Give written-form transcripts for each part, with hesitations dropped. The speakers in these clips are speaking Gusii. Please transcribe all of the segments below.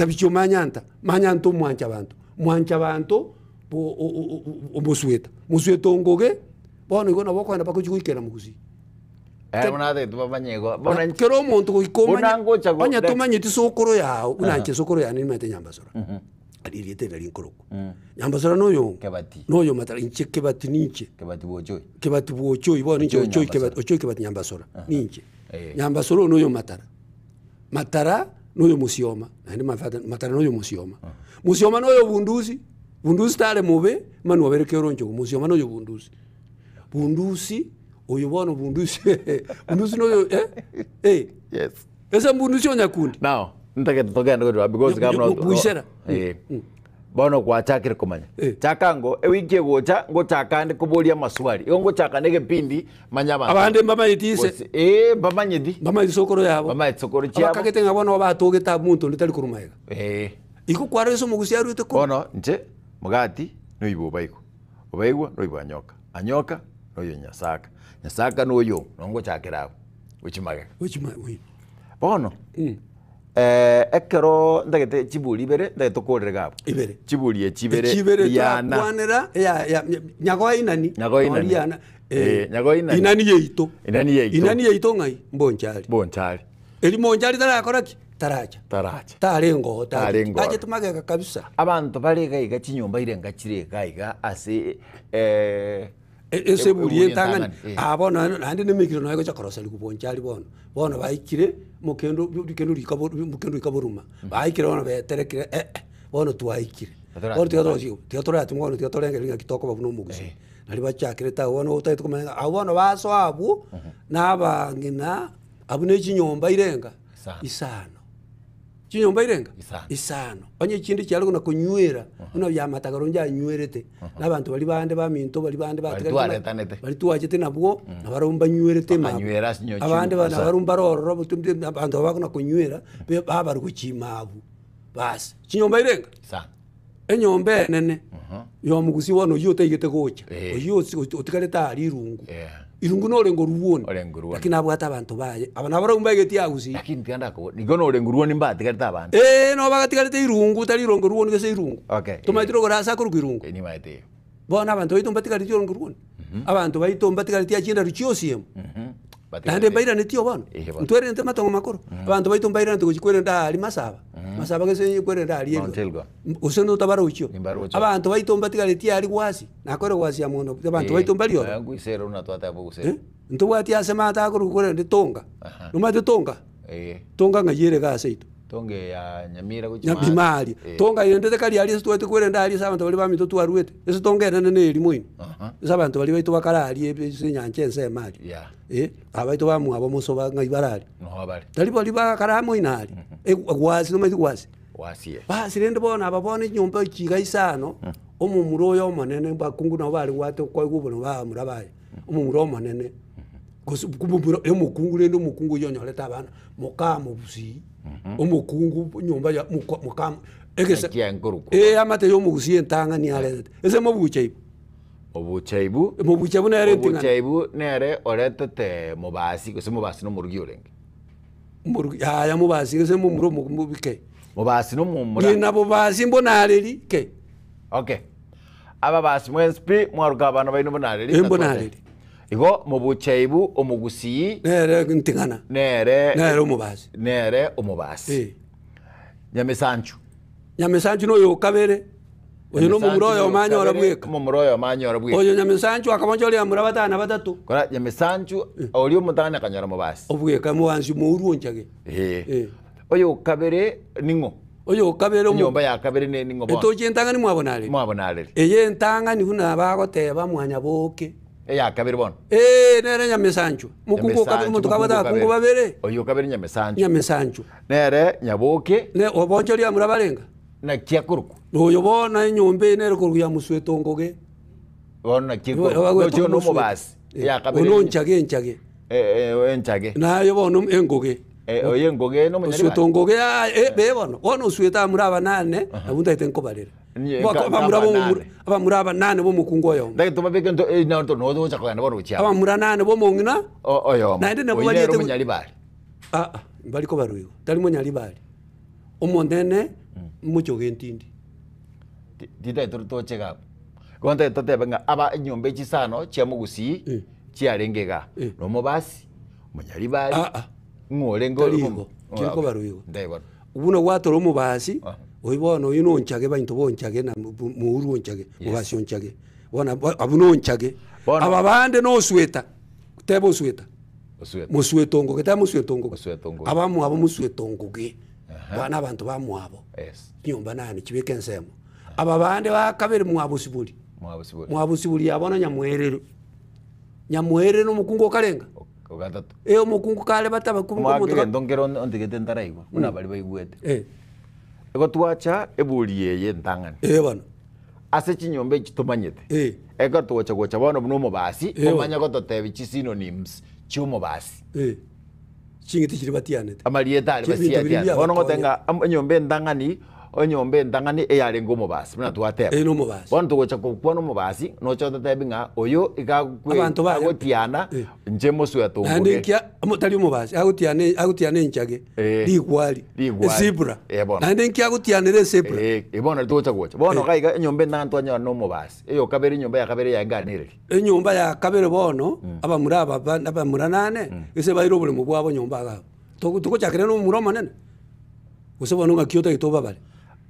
Tabichio manyanta, manyanta omwancha abanto, mwancha abanto bo o- o- o- omosweta, mosweta ongoge, bono igo nabo okogenda mpaka ochie goikera mogusii. Eh, buna atagete bamanye igo. Bono inche- Kera omonto goika omanye, Buna ngocha go- onye tomanyeti sokoro yao, buna inche sokoro yane nimanyete Nyambasora, aria erieta eri nario nkorokwa. Nyambasora noyo Kebati. noyo matara, inche Kebati ninche. Kebati bwochoi. Kebati bwochoi bono inche Ochoi ochoi Nyambasora. Kebati ochoi Kebati Nyambasora, ninche. Eh. Nyambasora oyo noyo matara. Matara noyo mosioma, naende my father Matara noyo mosioma. Mosioma noyo bundusi, bundusi tare mobe, manu abere keronchogo, mosioma noyo bundusi. Bundusi, oyo bono bundusi bundusi noyo eh, eh. Yes. Ase bundusi o nyakundi. Now, ntagete togende gochia because Nya- kama nya- buisera. Eh. Bono gwachakire komanya. Eh. Chaka ngo ewiki egocha ngochaka ande koboria amaswali. Igo ngochaka na egepindi manye abanto. Abande mbamanyeti ise. Gose- Eh, mbamanyeti. Mbamanyeti sokoro yabo. Mbamanyeti sokoro chiabo. Abakagete ng'a bono batogete abwo monto onde tari korwa magega. Eh. Igo kwarora ase omogusi arwete korwa. Bono inche mogati noibwe obaigwa. Obaigwa noibwe anyoka. Anyoka noyo Nyasaka. Nyasaka noyo nongochakera abwo. Gochia magega. Gochia magega. Oi. Bono ekero ntagete chiburi ibere ntagete tokorere iga abwo. Ibere. Chiburi echi ibere Echibere riana. twakwanera eya ya nyagoa inani. Nyagoa inani. Riana. Eh, nyagoa inani. Inani yaito. Inani yaito. Inani yaito ng'ai? Mbonchari. Bonchari. Eri monchari tarakora ki? Taracha. Taracha. Tarenge oo Tarenge oo. Tachete magega kabisa. Abanto bare iga iga chinyomba ire enga chire iga iga ase E- ase eburi entang'ani, aa bono naende naende na emegiro noyo egocha koroseriwa bonchari bono. Bono baikire, omokendo rikendo rika bo omokendo rika boruma, baikire bono beterekire eh eh, bono twaikire. Bono tiga torosie tiga toratimoka bono tiga torengereria ng'aki tokoba buna omogusii. Naria bachakerete abwo bono otagete komanya ng'a abwo bono basoa abwo, na abang'ina abwo na echinyomba irenga Isano. isano. Chinyomba irenga? Isano. Isano. Onye echinde chiare kona konyuera, buna biamatagaro inche anyuerete, na abanto baria bande baminto baria bande Baria batigarete twaretanete. baria twachete nabwo, nabarabwo mbanyuerete imabwo. Bakanywera ase inyochi Abande ba asa. nabarabwo mbare ororo botu- abanto aba bakona konywera, be babarwa gochia ime abwo. Baas, chinyomba irenga? Isano. Enyomba enene, ya omogusii bono oyio otaigete gocha, Eh. oyio osi otigarete aria irungu. Eh. Irungu norenge oruoni, Orenge oruoni. lakini abwate abanto baye, aba nabarabwo mbaigetie agusii. Lakini tiga ndakobori, igo norenge oruoni mbatigarete abande. Eeh nabo bagatigarete irungu tari irongo ruoni gose irungu. Okay, Tomaeti eh. rogoro ase akorokwa irungu. Eh, nimaete eyo. Bono abanto baito mbatigareti oronge ruoni, abanto baito mbatigareti ase chindaru chia osiemo. Naende mbairaneti oo bono, Eeh bono. ntwerente amatongo makoro, abanto baito mbairanete gochia kwerenda aaria masaba, masaba gese kwerenda aaria Mount Elgon. Elgon. Gose notabarochio. Nimbaroche. Abanto baito mbatigareti aaria gwasi, nakore gwasi amo mono, abanto baito mbari ororo. Ngwisere buna twateba ogusera. Eh, ntobwati ase maate akorokwa korende tonga, Aha. nomanyete tonga? Eh. Tonga ng'ai ere iga ase aito? Tonga eye ya Nyamira gochia Nya- ime aria. Eh. Tonga erendete kari aria ase twaete kwerenda aria ase abanto baria baminto twaruete. Ase tonga enene neri moino. Aha. Ase abanto baria baito bakare aria ebe ase enyancha ensemo aria. Yeah. Eh, abaito bamwabo mosoba ng'ai bare aria. Noho bare. Tari baria bakare amo ime aria. Egwa gwasi nomanyete gwasi. Gwasie. Basi rende bono aba bono enyomba echi iga isano, omomura oyo omonene bakungu nabo bare gwate koigwa oboremo bamura baye, omomura omonene. Gose omomura omokungu rende omokungu oyio onyorete abana, moka omogusii, omokungu nyomba ya moka moka egesa Naki enkorokwa. eamate ya omogusii entang'ani arentete, ase mobucha ibu. Obuchaibu. Mobucha buna ere enting'ana. Obuchaibu nere oretete mobasi, gose mobasi nomorugi orenge. Morugi yaya mobasi gose momura omobi ke. Mobasi nomomura. Ng'ina bobasi mbonareri ke. Okay. Ababasi mwensi pi mwaruka abana baino bonareri. Eh, mbonareri. Igo mobuchaibu omogusii Nere nting'ana. nere Nere omobasi. nere omobasi. Eh. Nyamesanchu. Nyamesanchu noyo okabere. Oyo nomomura oyomo anyora bweka. Omomura oyomo anyora bweka. Oyo Nyamesanchu akaboncha oria amura batano na batato. Kora Nyamesanchu oria omotang'ani akanyora mobasi. Obweka moansi mourwa onchage. Eh. Eh. Oyo okabere ning'o? Oyo okabere omo- Enyomba ya kabere ne ning'o bono? Etochi entang'ani mwabo nareri. Mwabo nareri. Eye entang'ani buna bagoteba mwanyaboke. Eya kabere bono. Ee, nere Nyamesanchwa. Mokungu okabere omonto kabwate abakungu babere. Oyo okabere Nyamesanchwa. Nyamesanchwa. Nere Nyaboke. Ne obonchoria amura barenga. Naki akorokwa? Noyo bono enyomba eye nere korwa ya mosweta ongoge. Bono naki ekorokwa? Oche one omobasi. Eya kabere. Ono nchage enchage. Eh, eh, enchage. Naye bono engoge. Eh, oyo engoge nomonyaribari. Osweta ongoge aye, eh, be bono. Bono osweta amura abanane, nabwo ntaete nkobarera. Inye Bako- nka- abamura nka bomomura- abanane. abamura abanane bomokungu oyomo. Ndagete tobabeke nto eh, na nto nogocha kogenda bono gochia. Abamura nane bomong'ina, O- oyomo. Naende nabwo Oyio nere bariete- omonyaribari. aa, mbari kobarwa igo, tari monyaribari. Omonene. Mochoge entindi. Titagete toche iga abwo. Igo ntagete totebe ng'a aba enyomba echi isano chia mogusii Eh. chiarenge igaa. Eh. Na omobasi, omonyaribari, Ah, ah. ng'o orenge Tari omo- igo, tiri Ah, kobarwa igo. Nde bono. Buna gwatora omobasi, Ah. oyio bono oyio na onchage bainto ba onchage na mouru onchage, Yes. mobasi onchage. Bono abwo abwo na onchage. Bono- Aba bande na osweta, teba osweta. Osweta. Mosweta ongoge, teba mosweta ongoge. Mosweta ongoge. Abamwabo mosweta ongoge. Aba na abanto bamwabo. Yes. Chinyomba nane chibeke ensemo. Aba bande ba kabere mwabosibori. Mwabosibori. Mwabosibori aba bono nyamwerere. Nyamwerere na omokungu okarenga? Ogatato. Eh omokungu kare bataba ku Omwaka omonto egento nkere ontigete ntaraigwa, buna baria baigwete. Eh. Igo twacha ebori eye entang'ani. Eh bono. Ase chinyomba echi tomanyete. Eh. Ekero togocha gocha bono buna omobasi, Eh bono. omanye gototebia chisynonyms chia omobasi. Eh. Ching'iti chiria batianete. Amarieta aria Ebinto biria basiatianete. Bono ngote biabakonya. ng'a am- enyomba entang'ani, enyomba entang'ani eyarenge omobasi buna twateba. Eye nomobasi. Bono togocha gokwana omobasi, noche ototebi ng'a oyo iga agokwe Abanto baye. agotiana, Eh. inche mosweta Naende ongoge. nkia amo tari omobasi, agotiana agotiana enchage, Eh. rigwari, Rigwari. ezebra. Eh, bono. Naende nki agotianera ezebra. Eh, eh, bono togocha gocha. Bono Eh. iga iga enyomba entang'ani twanyora na omobasi, eyokabere enyomba ya kabere yaye nganereri. Enyomba ya kabere bono, abamura aba ba- abamura nane, gese baire oboremo bwabo nyomba iga abwo. Togo togochakera na omomura omonene, gose bono ng'aki otagete obabare?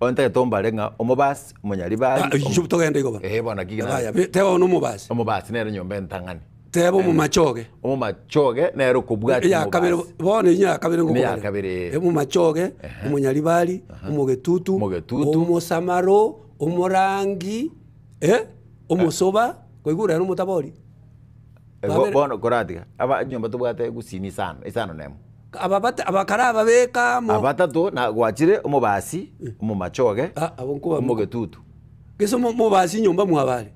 Bono ntagete ombare ng'a omobasi, omonyaribari, Ah, inchuo togende igo bono. Eh, bono naki Yaya, be- teba bono omobasi, omobasi nere enyomba entang'ani. teba omomachoge. Omomachoge nere okobwatia Eya kabere omobasi. bono eyio ya kabere Ime ya ngokobara. kabere, eh. Omomachoge, omonyaribari, omogetutu, Omogetutu. omosamaro, omorangi, eh, Omosoba, koigure ere omotabori. Igo Babere- bono koratiga, aba nyomba tobwate gusii ni isano, isano na emo. Aba bata abakare ababeka amo. Abatato na gwachire omobasi, omomachoge, Ah, abo nkoba omogetutu. Gese omo- omobasi nyomba mwabo are.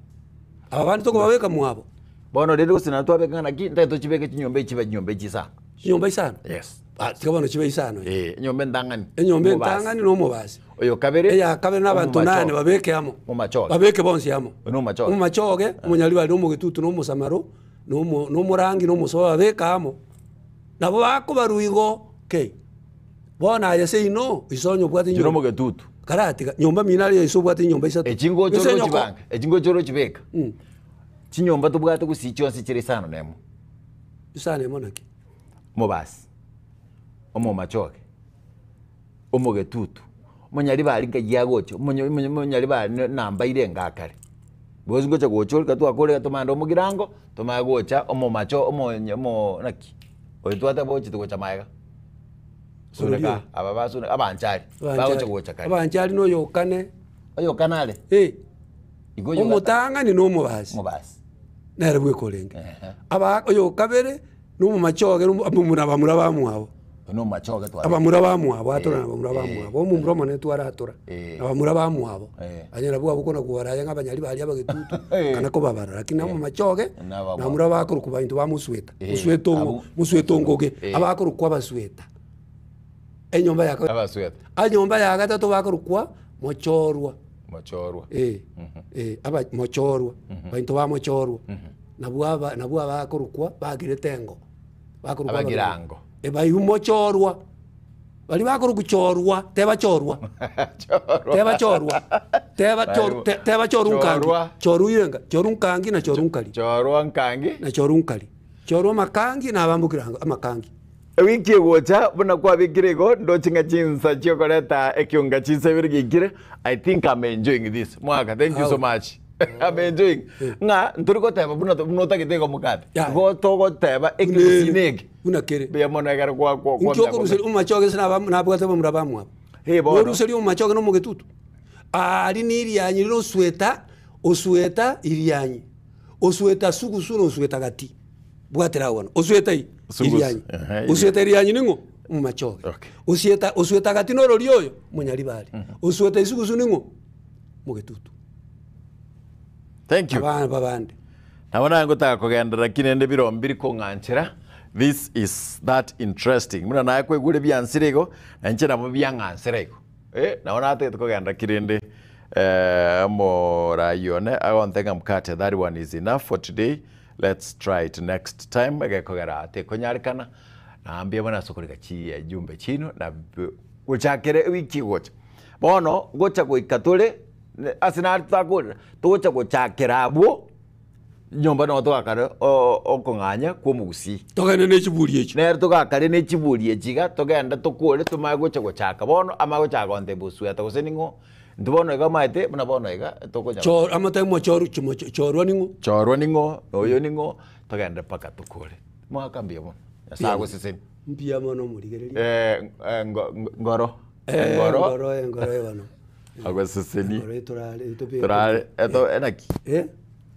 Aba bande tokobabeka mwabo. Bono rende gose naende twabeka ng'a naki, ntagete tochibeke chinyomba echi chibe chinyomba echi isano. Chinyomba isano? Yes. Ah, tiga bono chibe isano. Eh, enyomba entang'ani. Enyomba omobasi. entang'ani na omobasi. Oyo kabere. Eya kabere na abanto omomachoge. nane babeke amo. Omomachoge. Babeke bonsi amo. Oyo na omomachoge. Omomachoge, omonyaribari, na omogetutu, na omosamaro, na omo na omorangi, na omosoa babeke amo. Nabo bakobarwa igo kei. Bono aye seino, iso onye obwate Inche na nyomba. omogetutu. Karatiga, nyomba mino aria iso obwate nyomba isato. Echi ngocha Gose orochi nyoko- bange, echi ngocha orochibeka. Chinyomba tobwate gusii chionsi chire isano na emo. Isano emo naki? Omobasi, omomachoge, omogetutu, omonyaribari nkai agocha, omonyo omonyo omonyaribari ne namba ire enga akare. Bosi ngocha gocha ore ekero twakore iga tomande omogirango, tomanye gocha omomacho omonye omo naki, oyo twateba ochete gocha maega, Orori suneka oyo. aba basune abanchari, bagocha Abanchari. gocha kare. Abanchari na oyokane. Oyokane are? Eh. Igo oyo Omotang'ani na omobasi. Omobasi. Nere bweka orenge. Ehe. Aba oyokabere na omomachoge na omo abamura abamura bamwabo. Oyo na omomachoge tware. Abamura bamwabo atora Eh, na abamura eh. bamwabo. Omomura omonene twaratora. Eh. Abamura bamwabo. Eh. Onye nabwo abwo kona kobara aye ng'a abanyari baria abagetutu, Eh. kana kobabara. Lakini omomachoge, Na abamwabo. nabamura bakorokwa bainto bamosweta. Eh, Mosweta ongo abwo- mosweta ongoge. Eh. Abakorokwa abasweta. Enyomba ya ka Abasweta. enyomba ya gatato bakorokwa mochorwa. Mochorwa. Eh, eh, aba mochorwa, bainto ba mochorwa, nabwo aba nabwo abakorokwa bagirete engo, bakorokwa Abagirango. Eh, baywo mochorwa, baria bakorokwa chorwa, teba chorwa, Chorwa. teba chorwa, teba chor Baywo. te teba chorwa nkangi, Chorwa. chorwa irenga, chorwa nkangi na chorwa nkari, Chorwa nkangi. na chorwa nkari, chorwa amakangi na abambokire amakangi. Ewiki egocha buna kwabekire igo ndoche ng'a chinsa chiokoreta ekionga chinsa ibere giaikire I think I'm enjoying this mwaka thank you so much I'm enjoying ng'a ntori goteba buna buna otagete igo mokate Yeah. igo togoteba ekegusii eke Buna kere. mbuya mono ekero kwa kwa Inki okoruseria omomachoge ase naba nabwate abamura bamwabo? Hey, bono. Noruseria omomachoge na omogetutu? Aria na irianyi rire osweta, osweta irianyi, osweta sugusu na osweta gati. Bwatera agwo bono, osweta i Sugusu. irianyi. Ehe, Osweta irianyi ning'o? Omomachoge. Okay. Osieta osweta gati norori oyo? Omonyaribari. Osweta isugusu ning'o? Omogetutu. Thank you. Abana babande. Nabo naye ngotaka kogenderera lakini rende biro mbiri kong'anchera this is that interesting buna naye kwaigure biansire igo na inche nabo biang'ansera igo eh nabo natagete kogenda lakini rende eh omorai one agonte ng'a mkate that one is enough for today Let's try it next time egekogera tekonyarekana na mbuya mono ase okorika chijumbe chiino na gochakera ewiki egocha. Bono, ngocha goika tore, ne ase nare totakorera, togocha gochakera abwo, nyomba nabo togakare okong'anya kwa omogusii. Togende ne chiburi echi. Nere togakare ne chiburi echi iga, togende tokore tomanye gocha gochaka bono, amanye gochaka gontebia osweta gose ning'o, intwe bono iga omanyete buna bono iga tokonya. Cho amatemo mochoru chimo chorwa ning'o? Chorwa ning'o, na oyo ning'o, togende mpaka tokore. Mwaka mbuya mono, Nyasaye agosesenie. Mbuya mono omorigereria. Ngoro, Engoro, engoro, engoro ebono. Agosesenie. Engoro etorare, etobe- Torare, eto enaki? Eh,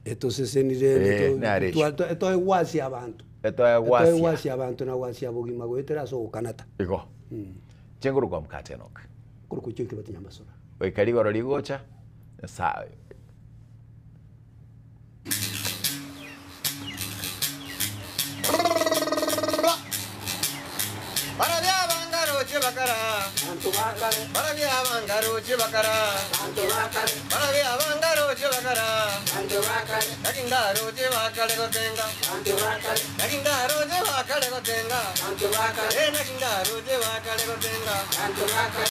etosesenire, Eh, eto- nare twa- twa- etoegwasia abanto. Etoegwasia. Etoegwasia abanto na gwasia bogima goetera ase ogokanata. Igo. Chinguru kwa mkate Enock. Korokwa chio ekebati nyamasura. Goika rigoro rigocha, Nyasaye. Barabia abangaroche bakara, barabia abangaroche bakara, barabia abangaroche bakara, naki ndaroche bakare gotenga, naki ndaroche bakare gotenga, eh naki ndaroche bakare gotenga.